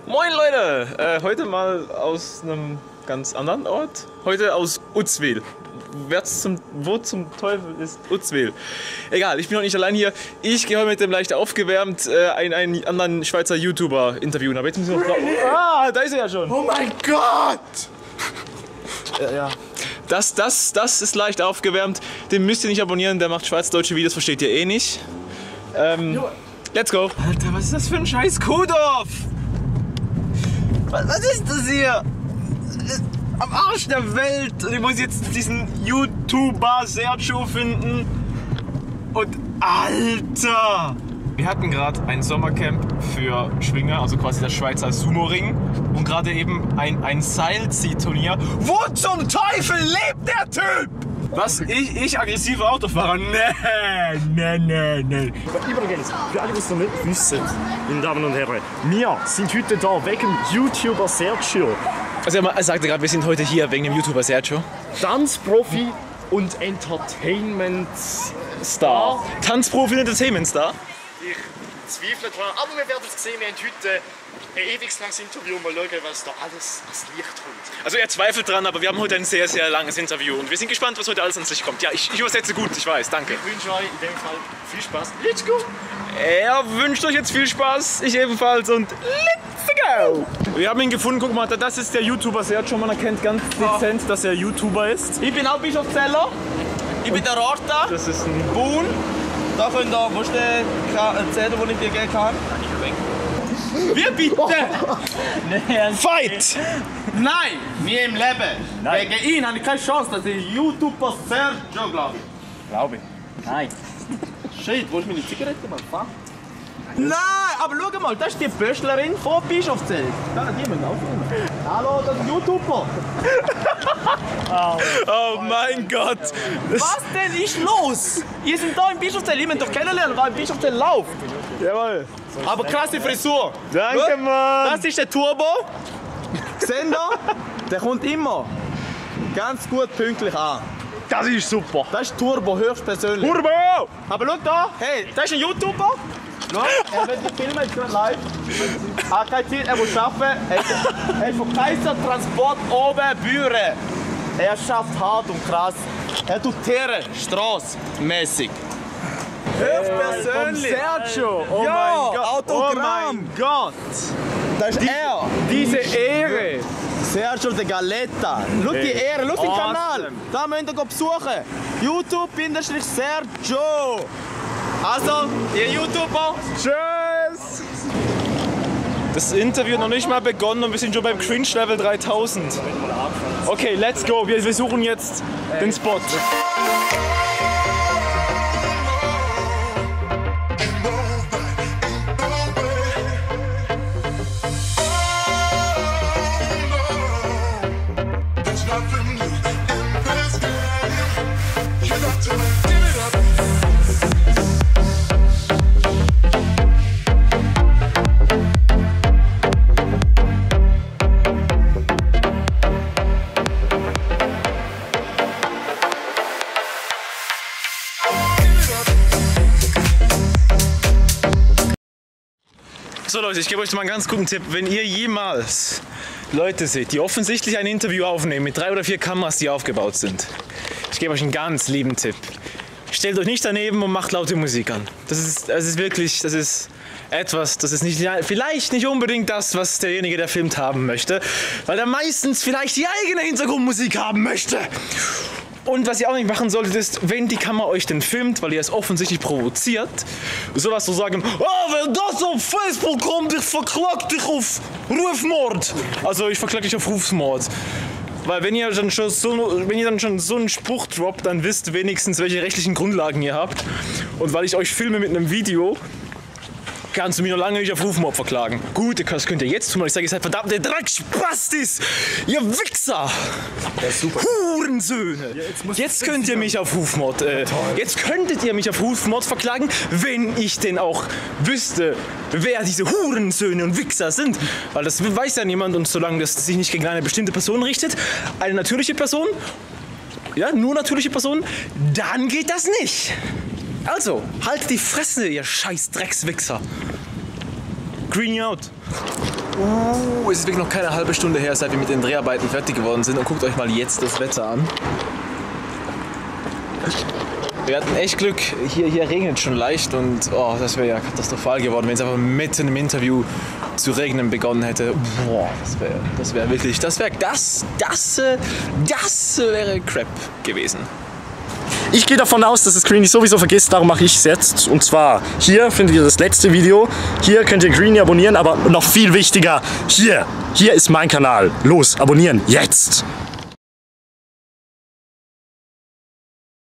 Moin Leute, heute mal aus einem ganz anderen Ort. Heute aus Uzwil. Wo zum Teufel ist Uzwil? Egal, ich bin noch nicht allein hier. Ich gehe heute mit dem leicht aufgewärmt einen anderen Schweizer YouTuber interviewen. Aber jetzt müssen wir noch... da ist er ja schon. Oh mein Gott! Ja. Das ist leicht aufgewärmt. Den müsst ihr nicht abonnieren, der macht schweizerdeutsche Videos, versteht ihr eh nicht. Let's go. Alter, was ist das für ein scheiß Kuhdorf? Was ist das hier? Am Arsch der Welt. Und ich muss jetzt diesen YouTuber Sergio finden. Und Alter! Wir hatten gerade ein Sommercamp für Schwinger, also quasi der Schweizer Sumo-Ring. Und gerade eben ein Seilziehturnier. Wo zum Teufel lebt der Typ? Was? Ich aggressiver Autofahrer? Nee. Übrigens, für alle, die es noch nicht wissen, meine Damen und Herren, wir sind heute da wegen YouTuber Sergio. Also er sagte gerade, wir sind heute hier wegen dem YouTuber Sergio. Tanzprofi und Entertainment-Star. Tanzprofi und Entertainment-Star? Ich zweifle dran, aber wir werden es sehen. Wir haben heute ein ewig langes Interview. Mal schauen, was da alles ans Licht kommt. Also er zweifelt dran, aber wir haben heute ein sehr, sehr langes Interview. Und wir sind gespannt, was heute alles ans Licht kommt. Ja, ich übersetze gut, ich weiß, danke. Ich wünsche euch in dem Fall viel Spaß. Let's go! Er wünscht euch jetzt viel Spaß, ich ebenfalls und let's go! Wir haben ihn gefunden, guck mal, das ist der YouTuber Sergio. Man erkennt ganz dezent, dass er YouTuber ist. Ich bin auch Bischofzeller. Ich bin der Rorta. Das ist ein Boon. Da könnt ihr, wo ist der Zettel, den ich dir gegeben habe? Wir bitte! Fight! Nein, nie im Leben. Nein. Wegen ihn habe ich keine Chance, dass ich YouTuber Sergio, glaube ich. Glaube ich. Nein. Shit, wo ist meine Zigarette, Mann? Fuck. Nein, aber schau mal, das ist die Böschlerin von Bischofszell. Da hat jemand aufgenommen. Hallo, das ist ein YouTuber. Oh mein Gott! Was denn ist los? Ihr seid da im Bischofszell, ihr müsst doch kennenlernen, weil im Bischofszell läuft. Jawohl! Aber krasse Frisur. Danke, Schau, Mann! das ist der Turbo. Seht ihr? Der kommt immer ganz gut pünktlich an. Das ist super! Das ist Turbo, höchstpersönlich. Turbo! Aber schau da, hey, das ist ein YouTuber. Schau, er will die Filme jetzt gerade live. Er hat keine Zeit, er muss arbeiten. Er ist von Kaiser Transport oben Büre. Er schafft hart und krass. Er tut Tiere, straßmäßig. Höchstpersönlich. Sergio! Oh Ja, mein Gott! Autogramm. Oh mein Gott! Das ist er. Diese Ehre! Sergio de Galetta. Schau die Ehre, schau den Awesome. Kanal. Da müsst ihr besuchen. YouTube-Sergio. Also, ihr YouTuber. Tschüss! Das Interview hat noch nicht mal begonnen und wir sind schon beim Cringe-Level 3000. Okay, let's go. Wir suchen jetzt den Spot. So Leute, ich gebe euch mal einen ganz guten Tipp. Wenn ihr jemals Leute seht, die offensichtlich ein Interview aufnehmen mit 3 oder 4 Kameras, die aufgebaut sind, ich gebe euch einen ganz lieben Tipp. Stellt euch nicht daneben und macht laute Musik an. Das ist etwas, das ist nicht, vielleicht nicht unbedingt das, was derjenige, der filmt, haben möchte, weil er meistens vielleicht die eigene Hintergrundmusik haben möchte. Und was ihr auch nicht machen solltet, ist, wenn die Kamera euch denn filmt, weil ihr es offensichtlich provoziert, sowas zu sagen, wenn das auf Facebook kommt, ich verklag dich auf Rufmord. Also ich verklag dich auf Rufmord. Weil wenn ihr dann schon so einen Spruch droppt, dann wisst wenigstens, welche rechtlichen Grundlagen ihr habt. Und weil ich euch filme mit einem Video, kannst du mich noch lange nicht auf Rufmord verklagen. Gut, das könnt ihr jetzt tun, weil ich sage, ihr seid verdammte Dreckspastis! Ihr Wichser! Ja, super. Hurensöhne! Ja, jetzt könnt ihr mich auf Rufmord, jetzt könntet ihr mich auf Rufmord verklagen, wenn ich denn auch wüsste, wer diese Hurensöhne und Wichser sind. Weil das weiß ja niemand und solange das sich nicht gegen eine bestimmte Person richtet, eine natürliche Person, ja, nur natürliche Personen, dann geht das nicht. Also, halt die Fresse, ihr scheiß Dreckswichser. Greenie out. Es ist wirklich noch keine halbe Stunde her, seit wir mit den Dreharbeiten fertig geworden sind. Und guckt euch mal jetzt das Wetter an. Wir hatten echt Glück. Hier regnet schon leicht und das wäre ja katastrophal geworden, wenn es einfach mitten im Interview zu regnen begonnen hätte. Boah, das wäre wirklich, das wäre crap gewesen. Ich gehe davon aus, dass es Greenie sowieso vergisst, darum mache ich es jetzt. Und zwar, hier findet ihr das letzte Video. Hier könnt ihr Greenie abonnieren, aber noch viel wichtiger, hier ist mein Kanal. Los, abonnieren, jetzt!